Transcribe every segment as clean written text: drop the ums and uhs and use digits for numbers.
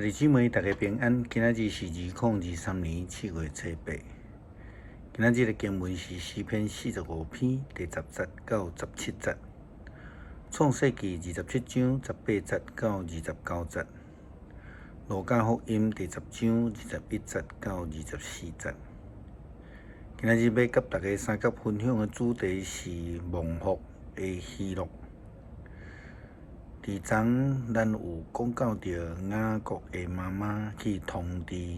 兄弟姊妹，大家平安。今仔日是2023年7月初八。今仔日的經文是詩篇45篇第10節到17節，創世記27章18節到29節，路加福音第10章21節到24節。今仔日欲佮大家相佮分享的主題是蒙福的喜樂。佇昨咱有講到著雅各的媽媽去通知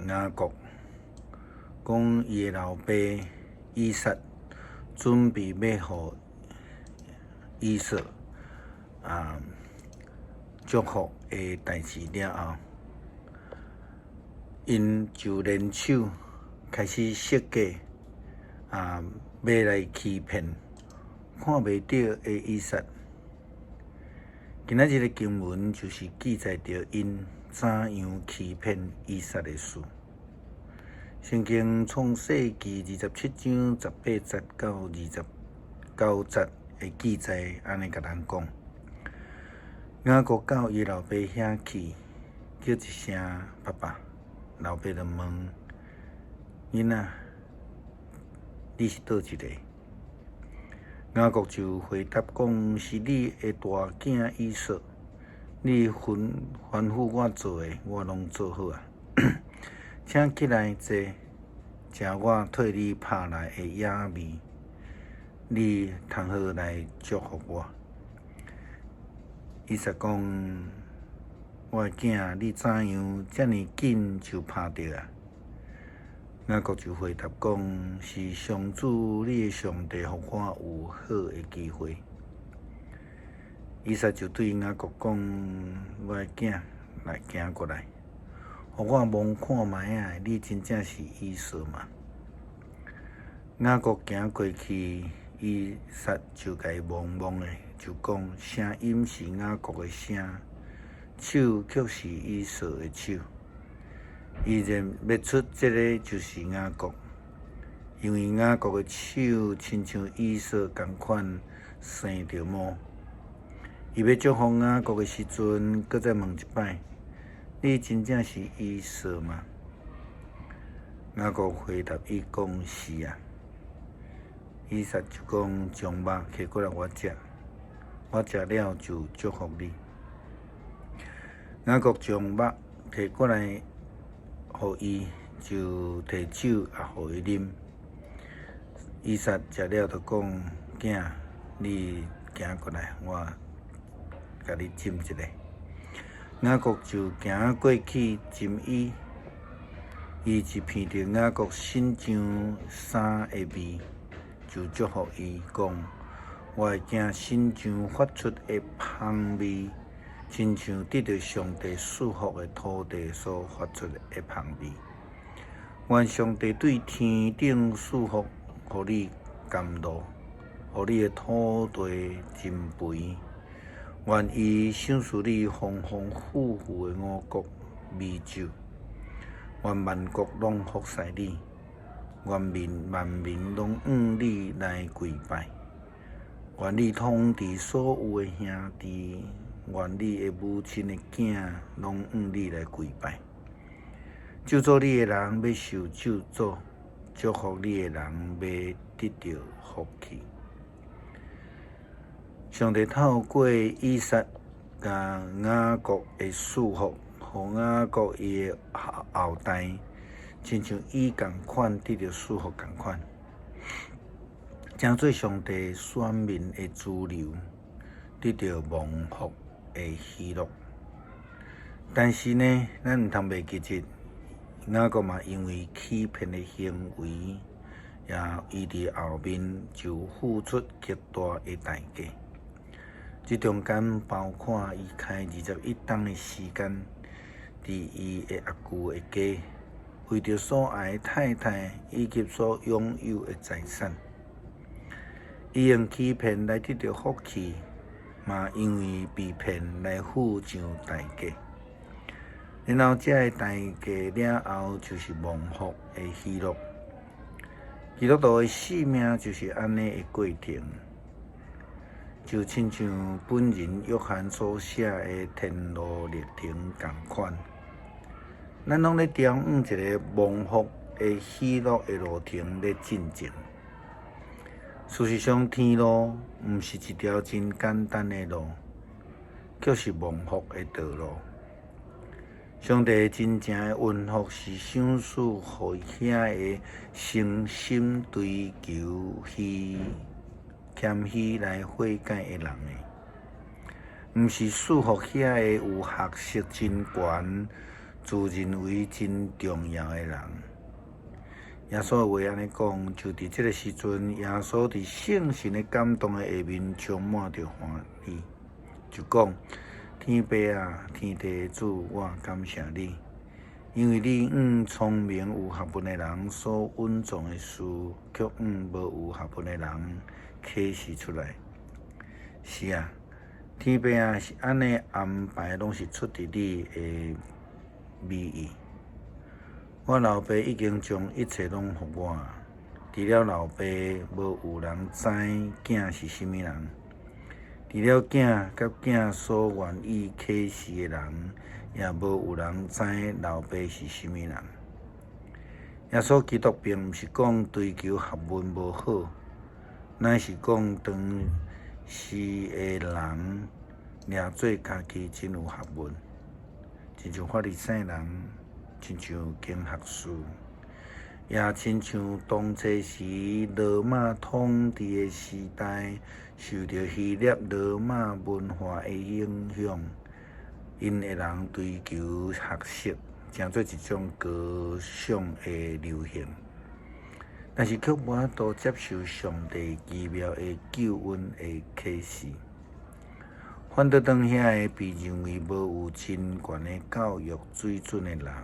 雅各，講伊的老爸以撒準備欲予以掃祝福的代誌了後，𪜶就聯手開始設計欲來欺騙看袂著的以撒。今仔日的經文就是記載著𪜶怎樣欺騙以撒的事。聖經創世記27章18節到29節的記載，按呢共咱講：雅各到伊老爸遐去，叫一聲爸爸，老爸就問：囡仔，你是佗一個？雅各就回答講：是你的大囝以掃，你吩咐我做的，我攏做好矣。請起來坐，食我替你拍來的野味，你通好來祝福我。以撒講：我的囝，你怎樣遮爾緊就拍著矣？雅各就回答講：是上主你的上帝，予我有好的機會。以撒就對雅各講：我的囝，來行過來，予我摸看覓仔，你真正是以掃嗎？雅各行過去，以撒就共伊摸摸的，就講：聲音是雅各的聲，手卻是以掃的手。伊認袂出這个就是雅各，因為雅各的手親像以掃仝款生著毛。伊欲祝福雅各的時陣，閣再問一擺：你真正是以掃嗎？雅各回答伊講：是啊。以撒就講：將肉提過來我食，我食了就祝福你。雅各將肉提過來予伊，就提酒也予伊啉。以撒食了就講：囝，你行過來，我共你浸一下。雅各就行過去浸伊，伊一鼻著雅各身上衫的味，就祝福伊講：我的囝身上發出的芳味，親像得著上帝賜福的土地所發出的芳味。願上帝對天頂賜福，予你甘露，予你的土地真肥。願伊賞賜你豐豐富富的五穀美酒。願萬國攏服侍你，願民萬民攏向你來跪拜。願你統治所有的兄弟，願你的母親的囝攏向你來跪拜。咒詛你的人欲受咒詛，祝福你的人欲得著福氣。上帝透過以撒共雅各的賜福，予雅各伊的後代，親像伊仝款得著賜福仝款，成做上帝選民的主流，得著蒙福的喜樂。但是呢，咱毋通袂記得，雅各嘛因為欺騙的行為，也伊佇後面就付出極大的代價。這中間包括伊開21冬的時間，佇伊的阿舅的家，為著所愛的太太以及所擁有的財產，伊用欺騙來得著福氣，嘛因為被騙來付上代價。然後這个代價了後，就是蒙福的喜樂。基督徒的生命就是按呢的過程。就親像本仁約翰所寫的天路歷程仝款，咱攏咧朝向一个蒙福的喜樂的路程咧進前。事實上，天路毋是一條真簡單的路，卻是蒙福的道路。上帝真正的恩福是賞賜予遐个誠心追求虛謙虛來悔改的人的，毋是賜予遐个有學識真懸、自認為真重要的人。耶穌的話按呢講，就佇這个時陣，耶穌佇聖神的感動的下面，充滿著歡喜，就講：天父啊，天地的主，我感謝你，因為你向聰明有學問的人所隱藏的事，卻向無有學問的人啟示出來。是啊，天父啊，是按呢安排，攏是出佇你的美意。我老爸已經將一切攏予我，除了老爸，無有人知囝是啥物人。除了囝佮囝所願意啟示的人，也無有人知老爸是啥物人。耶穌基督並毋是講追求學問無好，乃是講當時的人掠做家己真有學問，親像法利賽人，親像經學士，也親像當初時羅馬統治的時代，受著希臘羅馬文化的影響，𪜶的人追求學識，成做一種高尚的流行，但是卻無法度接受上帝奇妙的救恩的啟示。反倒當遐个被認為無有真懸的教育水準的人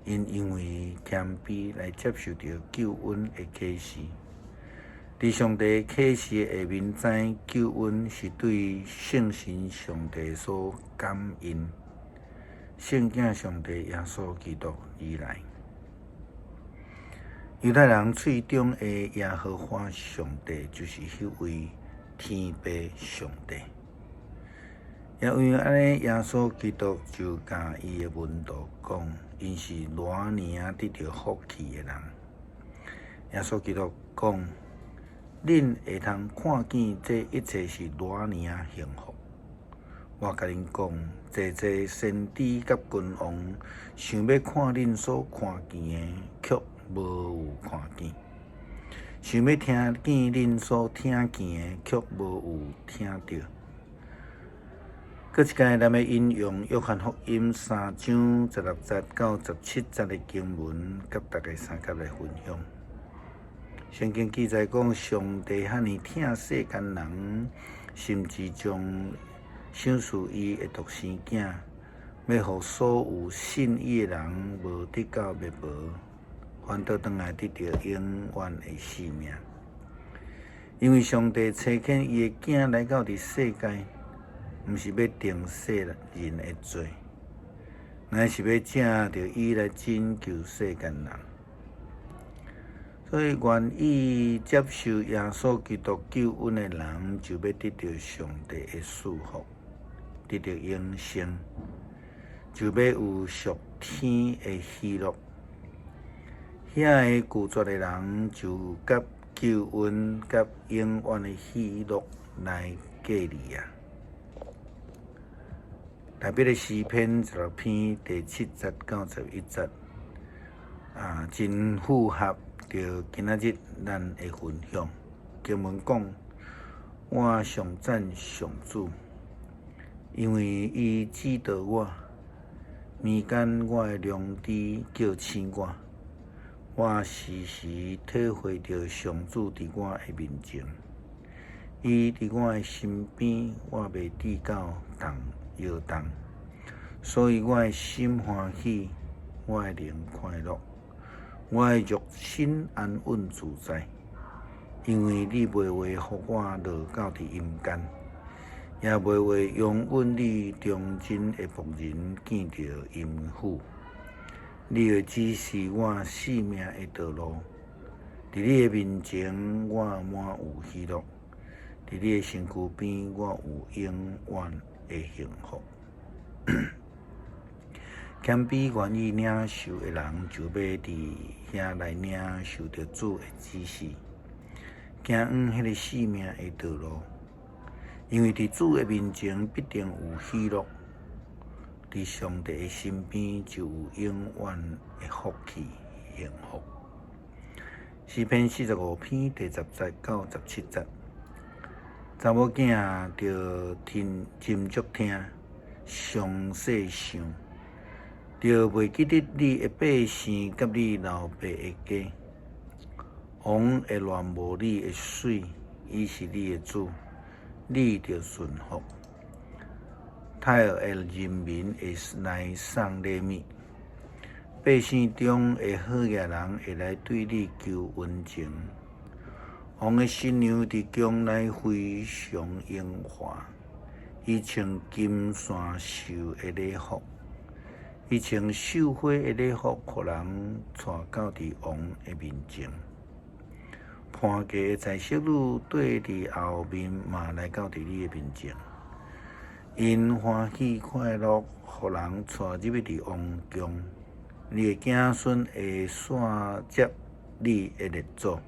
，𪜶因為謙卑來接受著救恩的啟示，佇上帝啟示的下面，知救恩是對聖神上帝所感應，聖囝上帝耶穌基督而來。猶太人喙中的耶和華上帝，就是彼位天父上帝。也因為按呢，耶穌基督就共伊的門徒講，𪜶是偌爾仔得著福氣的人。耶穌基督講，恁會通看見這一切是偌爾仔幸福。我共恁講，濟濟先知佮君王想欲看恁所看見的，卻無有看見；想欲聽見恁所聽見的，卻無有聽著。閣一擺，咱欲引用約翰福音三章十六節到十七節的經文，佮大家相佮來分享。聖經記載講，上帝遐爾疼世間人，甚至將賞賜伊的獨生囝，欲予所有信伊的人，無得到滅亡，反倒轉來得著永遠的生命。因為上帝差遣伊的囝來到佇世界，毋是欲定世人的罪，乃是欲藉著伊來拯救世間人。所以，願意接受耶穌基督救恩的人，就欲得著上帝的賜福，得著永生，就欲有屬天的喜樂。遐个拒絕的人，就佮救恩佮永遠的喜樂來隔離啊！大衛的詩篇十六篇第七節到十一節，啊，真符合著今仔日咱的分享。經文講：我上讚上主，因為伊指導我，眠間我的良知叫醒我，我時時體會著上主佇我的面前，伊佇我的身邊，我袂致到動搖動，所以我的心歡喜，我的靈快樂，我的肉身安穩自在，因為你袂話予我落到佇陰間，也袂話容允你忠貞的僕人見著陰府。你會指示我生命的道路，佇你的面前，我滿有喜樂。佇佇你的身軀邊，我有永遠的幸福。謙卑願意領受的人，就欲佇遐來領受著主的指示，行往彼个性命的道路。因為佇主的面前必定有喜樂，佇上帝的身邊就有永遠的福氣幸福。詩篇45篇第10節到17節，查某囝著聽斟酌聽，詳細想，著袂記得你的百姓佮你老爸的家。王會戀慕你的媠，伊是你的主，你著順服。泰爾的人民會來送禮物，百姓中的好額人會來對你求溫情。王的新娘佇宮內非常榮華，伊穿金線繡的禮服，伊穿繡花的禮服，予人帶到佇王的面前。伴嫁的才色女綴佇後面嘛來到佇你的面前，𪜶歡喜快樂，予人帶入去佇王宮。你的子孫會紲接你的列祖，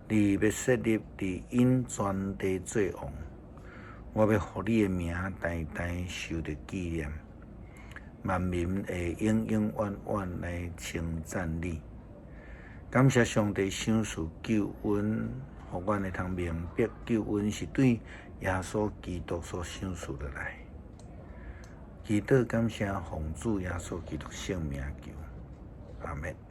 你欲設立佇𪜶全地做王。我欲予你的名代代受著紀念，萬民會永永遠遠來稱讚你。感謝上帝賞賜救恩，予阮會通明白救恩是對耶穌基督所賞賜落來。祈禱感謝奉主耶穌基督聖名求，阿們。